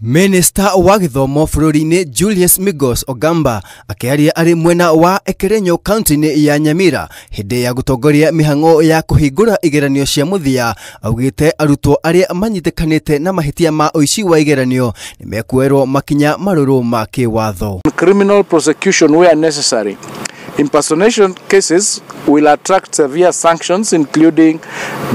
Minista wa gĩthomo bũrũri-inĩ Julius Migos Ogamba akĩaria arĩ mwena wa Ekerenyo kaunti-inĩ ya Nyamira hĩndĩ ya gũtongoria mĩhang'o ya kũhingũra igeranio cia mũthia, augĩte arutwo arĩa manyitĩkanĩte na mahĩtia ma ũici wa igeranio nĩ mekuoerwo makinya marũrũ ma kĩwatho. Criminal prosecution where necessary. Impersonation cases will attract severe sanctions, including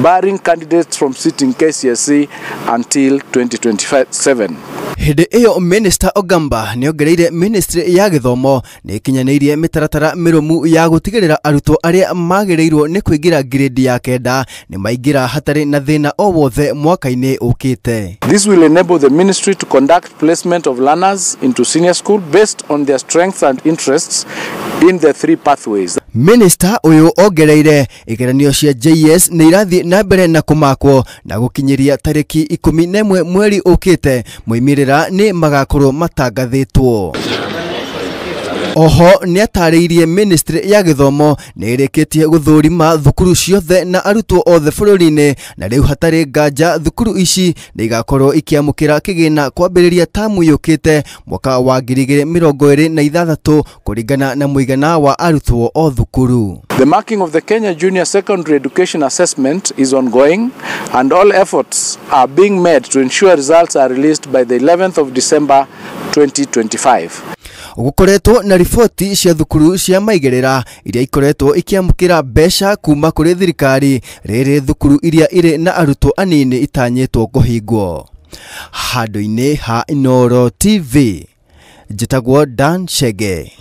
barring candidates from sitting KCSE until 2027. Hĩndĩ ĩyo Minister Ogamba nĩongereire ministry ya gĩthomo nĩ ĩkinyanĩirie mĩtaratara mĩrũmu ya gũtigĩrĩra arutwo arĩa magĩrĩirwo nĩ kũingĩra grade ya kenda nĩ maingĩra hatarĩ na thĩna o wothe mwaka-inĩ ũkĩte. This will enable the ministry to conduct placement of learners into senior school based on their strengths and interests in the three pathways. Minister ũyũ ongereire igeranio cia JS nĩ irathiĩ na mbere na kũmakwo na gũkinyĩria tarĩki 11 mweri ũkĩte moimĩrĩra nĩ magakorwo matangathĩtwo. Oho nĩatarĩirie ministry ya gĩthomo nĩ ĩrĩkĩtie gũthũrima thukuru ciothe na arutwo othe bũrũri-inĩ, na rĩu hatarĩ nganja thukuru ici nĩ igakorwo ikĩamũkĩra kĩgĩna kwambĩrĩria tamu yũkĩte mwaka wa 2026 kũringana na mũigana wa arutwo o thukuru. The marking of the Kenya Junior Secondary Education Assessment is ongoing, and all efforts are being made to ensure results are released by the 11th of December 2025. Gũkoretwo na riboti cia thukuru cia maigĩrĩra iria ikoretwo ikĩamũkĩra mbeca kuma kũrĩ thirikari, rĩrĩ thukuru iria irĩ na arutwo anini itanyĩtwo kũhingwo. Handũ-inĩ ha Inooro TV, njĩtagwo Dan Chege.